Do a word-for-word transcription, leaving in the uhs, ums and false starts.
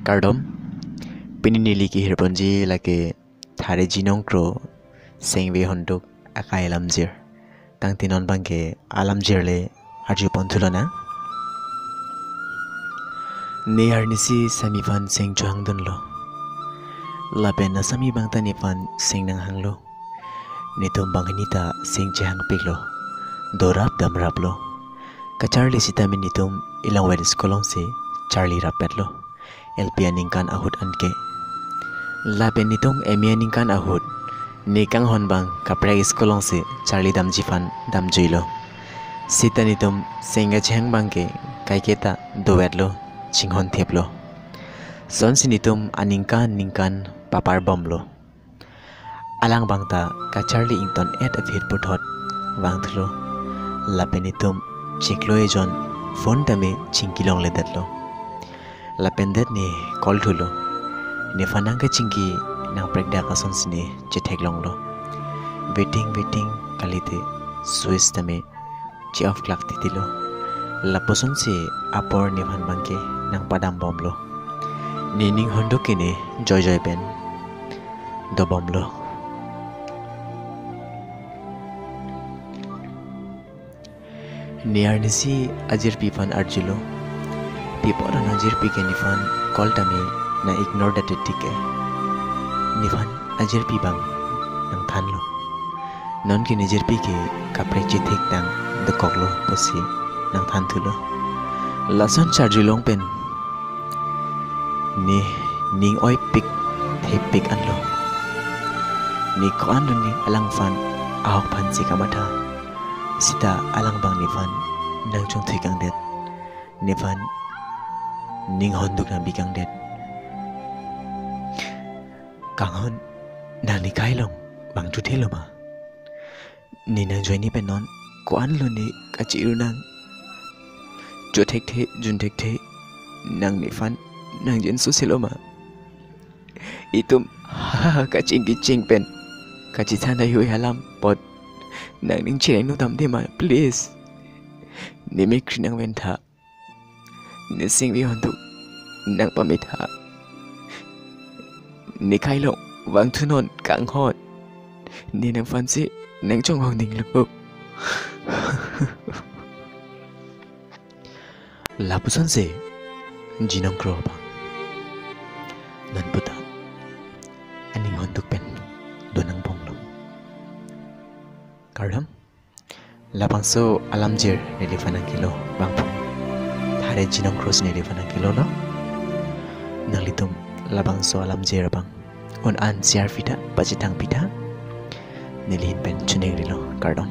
Kardom, pini neli kehirponji lake Thareji Nongkro Sengve Honduk akai alamjir. Tangte non abangke alamjir le arjupon thulonang. Ne arnisi sami aphan seng chohangdunlo. Lapen asami abang ta nephan seng nanghanglo. Netum banghini ta seng chehangpiklo. Dorap damraplo. Kacharli sitame netum elongvet school alongsi charli rappetlo. L P aningkan ahut anke. Lapen netum M E aningkan ahut ne kanghon abang kaprek school alongsi charli damji aphan damjuilo. Sita netum seng kachehang abangke kaiketa dovetlo, chinghon theplo. Lasonsi netum aningkan ningkan paparbomlo. Alang abang ta kacharli ington-et aphi puthot vangthulo. Lapen netum chiklo ejon phone tame chingki longledetlo. Lapen det ne call thulo. Nephan nangkachingki nangprekdak asonsi ne chetheklonglo. Waiting, waiting, kalite switch tame che-off klak titilo. Lapusonsi apor nephan abangke nangpadambomlo. Ne ning honduk ke ne joijoi pen dobomlo. Ne arnisi ajirpi aphan arjulo. Pi apot an ajirpi ke nephan call tame nang-ignore det tik ke. Nephan ajirpi abang nangthanlo. Nonke ne jirpi ke kaprek chethek tang dokoklo pusi nangthanthulo. Lason charjulong pen ne ning oipik thepik anlo. Ne ko-an lo ne alangphan ahok aphansi kamatha. Sita alang abang nephan nangchongthui kangdet. Nephan ning honduk nangbi kangdet. Kanghon, nang ne kailong vangthuthelo ma? Ne nangjoine pen non ko-an lo ne kachiru nang. Cho thekthe, jun thekthe, nang nephan nangjinsoselo ma? Itum ha kachingki ching pen kachethan haihui alam apot nang ning chereng nodamde ma, please. Ne mekkri nangventha. Ne sengve honduk nangpametha. Ne kailong vangthunon kanghon. Ne nangphansi nangchonghong dinglo. Lapusonsi Ji Nongkro abang non puta aning honduk pen donangbomlo. Kardom. Labangso alamjir neliphan nangkelo abang pu Thareji Nongkro si neliphan nangkelolo. Nanglitum labangso alamjir abang un-an share pitha, pachethang pitha, neli ahin pen chiningrilo. Kardom.